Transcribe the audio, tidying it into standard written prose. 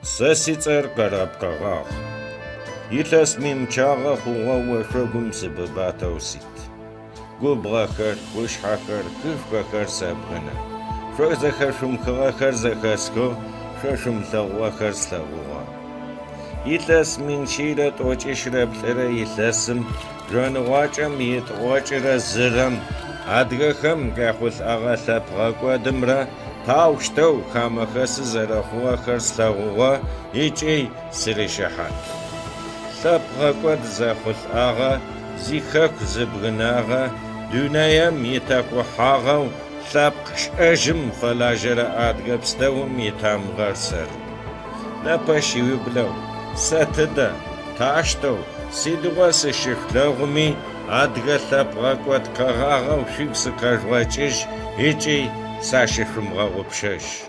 Сэ сицӏэр Къэраб-Къэгъагъ. Илъэс пчъагъэ хъугъэу ошъогум сыбыбатэу сит. Губгъэхэр, къушъхьэхэр, хышхохэр сэбгынэ. Шъо зэхэшъумыхыгъэхэр зэхэсхыгъ, шъо шъумылъэгъугъэхэр слъэгъугъэ. Илъэс 1172 илъэсым жъоныгъуакӏэм итӏокӏырэ зырэм адыгэхэм къяхъулӏэгъэ лъэпкъгъэкӏодымрэ таущтэу хамэхэсы зэрэхъугъэхэр слъэгъугъэ ыкӏи сыришыхьат. Лъэпкъгъэкӏод зэхъулӏагъэ, зихэку зыбгынагъэ, дунаем итэкъухьагъэу лъэпкъ шӏэжьым фэлажьэрэ адыгэ пстэум итамыгъэр сэры. Непэ щиублэу, сэ тыдэ, тащтэу, сыдигъо сыщышъулъэгъуми, адыгэ лъэпкъгъэкӏод къэгъагъэу шъугу сыкъэжъугъэкӏыжь ыкӏи сащышъумыгъэгъупшэжь.